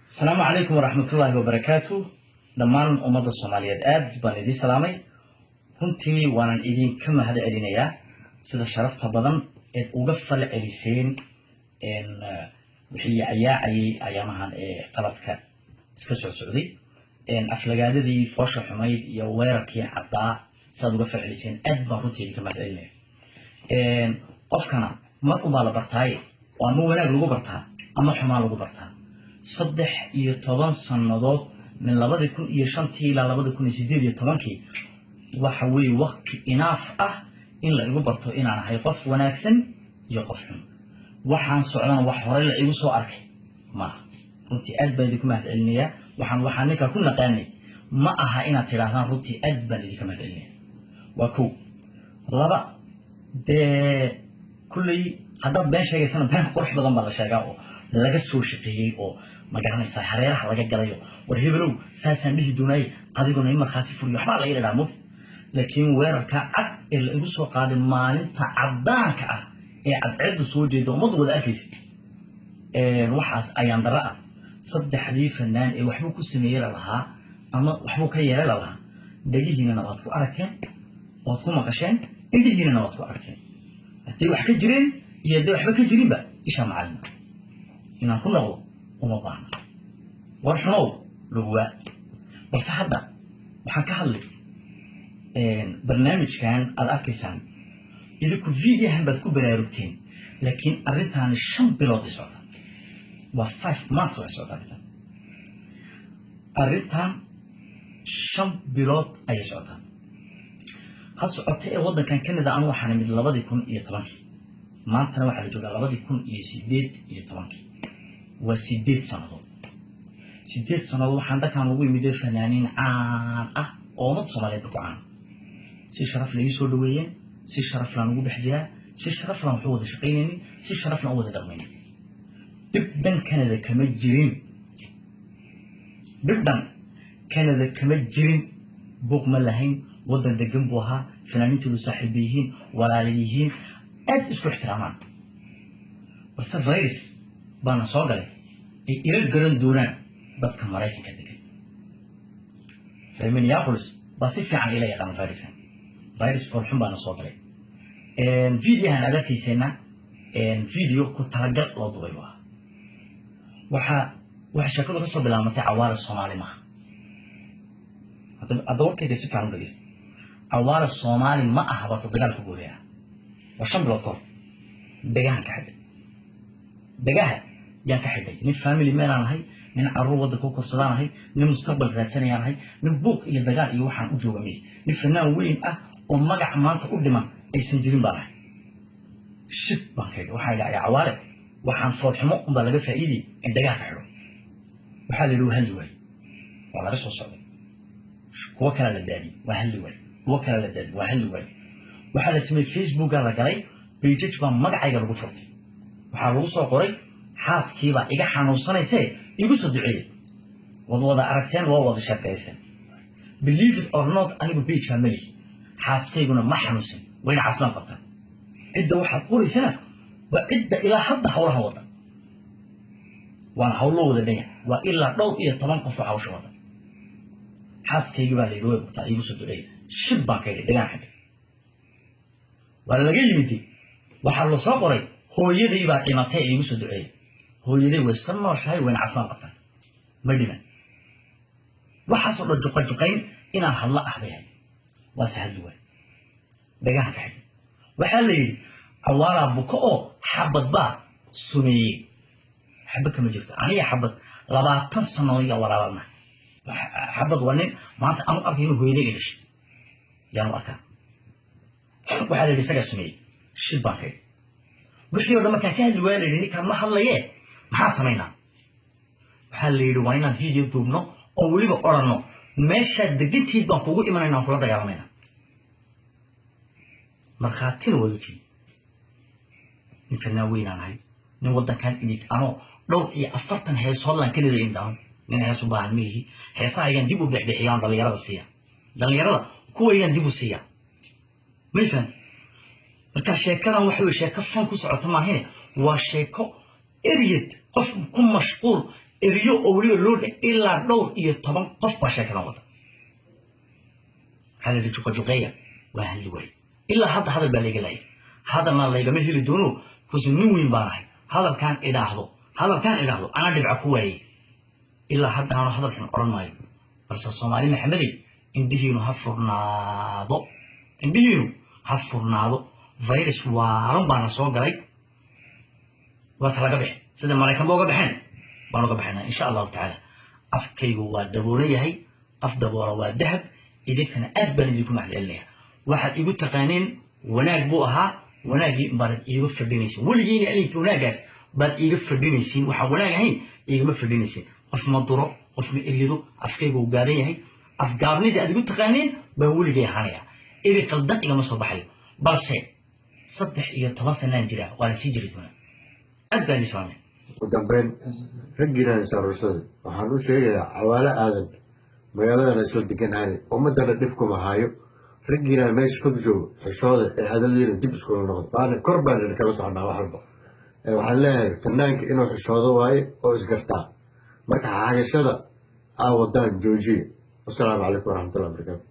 Asalaamu calaykum waraxmatullaahi wabarakaatu. Dhammaan ummadda Soomaaliyeed aad baan idiin salaamay. Runtii waanan idinka mahad celinayaa sida sharafta badan eed uga fal celiseen wixii yacayaacayay ayaamahan ee qaladka iska soo socday, aflagaadadii foosha xumayd iyo weerarkii caddaa. Sidaad uga fal celiseen aad baan runtii idinka mahad celinaya. Qofkana mar unbaa la bartaaye oo ama wanaag lagu bartaa ama xumaan lagu bartaa. 13 sannadood, min 2005-tii ilaa 2018-kii, waxa weeye waqti inaaf ah in la igu barto inaan ahay qof wanaagsan iyo qof xun. Waxaan socdana wax horey la igu soo arkay maaha. Runtii aad baan idinku mahad celinayaa. Waxaan ninkaa ku naqaanay ma aha inaad tidhaahdaan. Runtii aad baan idinka mahad celinaya. Waa kow. Laba, dee kulley haddaad been sheegaysana been qurux badan baa la sheegaa oo laga soo shaqeeyey oo ma garanaysaa hareeraha laga galayo. War hebelow, saasaan dhihi doonaaye, adiguna in markhaati furiyo waxbaa la idhaa mug. Laakiin weerarka cad ee la igu soo qaaday maalinta caddaanka ah ee cadceedda soo jeeda, ummadda wada arkaysa, waxaas ayaan darro ah. Saddexdii fanaan ee waxbuu ku sameeyey lalahaa ama waxbuu ka yeelay lalahaa, dhegihiinana waad ku aragteen, waad ku maqasheen, indhihiinana waad ku aragteen. Hadday wax ka jireen iyo hadday waxba ka jirinba, isha macalina inaan ku noqdo uma baahna. War xumow laguwaa. Balse hadda waxaan ka hadlay barnaamijkan aad arkaysaan. Idinku videohan baad ku baraarugteen, laakiin arrintaani 5 bilood ay socota. Waa 5 months way socota arrintan. Arrintan 5 bilood ayay socotaa. Ha socota ee waddankan Canada anu waxaan imid 2010-kii. Maantana waxaa la joogaa 2018-kii. Waa 8 sannadood. 8 sannadood waxaan dalkan ugu imidee fanaaniin caan ah oo ummadda Soomaaliyeed ku caan. Si sharaf la ii soo dhaweeyeen, si sharaf laan ugu dhex jiraa, si sharaf laan waxu wada shaqaynaynin, si sharaf laan u wada dhaqmaynin. Dhib dhan Canada kama jirin, dhib dhan Canada kama jirin, buuq ma lahayn. Waddan degan buu ahaa, fanaaniinteedu saaxiiba yihiin, walaala yihiin, aad isku ixtiraamaan. Balse virus baana soo galay ay ila garan doonaan dadka Maraykanka degan. Reer Minneapolis baa si fiican ila yaqaan viruskan. Virus foolxun baana soo galay. Videohan aad arkayseena video ku talagal loo dubay waa. Waxaa sheekadu kasoo bilaabmatay Cawaale Soomaali maaha. Hadda warkayga si fiican u dhegeysta. Cawaale Soomaali ma aha barta dagaalka guureya. Waa 5 bilood ka hor. Dhegahan ka xidhay, dhegaha yaan ka xidhay. Nin family man aan ahay, nin caruur waddanka u korsadaan ahay, nin mustaqbal raadsanayaan ahay, nin buuq iyo dagaal iyo waxaan u jooga mihi. Nin fanaan weyn ah oo magac maanta u dhiman aysan jirin baan ahay. Shib baan ka idhi. Waxaa idhi Cawaale, waxaan foolxumo unbaa laga faa'iidey in dhagaha ka xidho. Waxaa la yidhi waa hadli waaye, waa laga soo socday. Kuwo kalaa la daadiyey, waa hadli waaye. Kuwo kalaa la daadiyey, waa hadli waaye. Waxaa la sameeyey Facebooka la galay, pages baa magacayga lagu furtay. Waxaa lagu soo qoray xaaskiibaa iga xanuunsanaysee igu soo duceeyey. Waad wada aragteen, waa wada sheekayseen. Believe it or not, anigu pagekaa ma lihi, xaaskayguna ma xanuunsan, wayna caafimaad qabtaan. Cidda waxaad qoraysana waa cidda ilaa hadda hawlaha wada, waana hawl loo wada dhan yahay. Waa ilaa dhowr iyo toban qof oo hawsha wada. Xaaskaygii baa la yidhi way bugtaa, iigu soo duceeyey. Shib baan ka yidhi, dhagaan xidhay. Waa laga yimidi. Waxaa la soo qoray hooyaday baa dhimatay ee iigu soo duceeyey. Hooyaday way iska nooshahay, wayna caafimaad qabtaan, ma dhiman. Waxaasoo dhan juqajuqayn inaan hadlo ah bay ahayd, waase hadli waay, dhagahan ka xidhay. Waxaa la yidhi Cawaalaa buko oo xabad baa sumeeyey. Xabad kama jirto. Aniga Xabad 20 sano iyo walaalana. Xabad waa nin maanta aanu arkay inuu hooyadayga dhashay yaanu arkaa. Waxaa la yidhi isagaa sumeeyey. Shib baan ka idhi. Wixii o dhan markaan ka hadli waaya, la yidhi ninkaan ma hadlaye, maxaan samaynaa? Waxaa la yidhi waa inaan video duubno oo weliba odhanno meeshaad degantiid baan kugu imanayna, aan kula dagaalamayna. Markhaatina waad utiin. Nin fanaan weynaan ahay, nin waddankan imid anoo dhowr iyo 40 heesoodlaan Kanada indhahan. Nin hees u baahan miihi. Heesahaygaan dib u bixbixiyaan, dhalinyarada siiya, dhalinyarada kuwaygaan dib u siiya. May fahanti? Marka sheekadan waxa wey sheeko fan ku socota maahine, waa sheeko eryed qof ku mashquul. Eriyo oo weliba loo dhe ilaa dhowr iyo toban qof baa sheekadan wada. Waxaa la yidhi juqajuqeeya, waa hadli waayey. Ilaa hadda hadal baa layga laayay, hadalna laygama heli doono kuse nin weyn baan ahay. Hadalkaan idhaahdo anaa dhibca ku waayey. Ilaa haddanaanu hadal xun odhan maayo, balse Soomaali Maxamedey, indhihiinu ha furnaado, indhihiinu ha furnaado. Virus waalan baana soo galay, waase laga bixi. Sida Maraykanba uga baxeen baan uga baxaynaa, insha Allahu tacaala. Afkaygu waa daboolan yahay, af daboola waa dahab. Idinkana aad baan idinku mahadcelinaya. Waxaad igu taqaaneen wanaag buu ahaa, wanaaggii baanad iiga fadhinaysin weligiina alinka, wanaaggaas baad iiga fadhinaysiin. Waxaan wanaag ahayn iigama fadhinaysiin. Qof ma duro, qof ma eryado, afkaygu uu gaaban yahay. Afgaabnidii aad igu taqaaneen baan weligay ahaanaya. Eri qaldan igama soo baxayo, balse 13 sanaan jiraa, waana sii jiri doonaa. Aad baan islaamay. Ugu dambeyn, raggiinaan is aruursaday, waxaan u sheegayaa Cawaalo Aadan magaaladana isla deganahani, ummadana dhib kuma hayo. Raggiinaan meesha fog joogo, xishooda ee hadaladiina dib iskula noqdo. Waana kor baan idin kala socnaa wax walba. Waxaan leeyahay fanaanka inuu xishoodo waaye oo isgartaa. Marka xagashada aa wadaan joojiye. Wasalaamu calaykum waraxmatullahi wabarakaatu.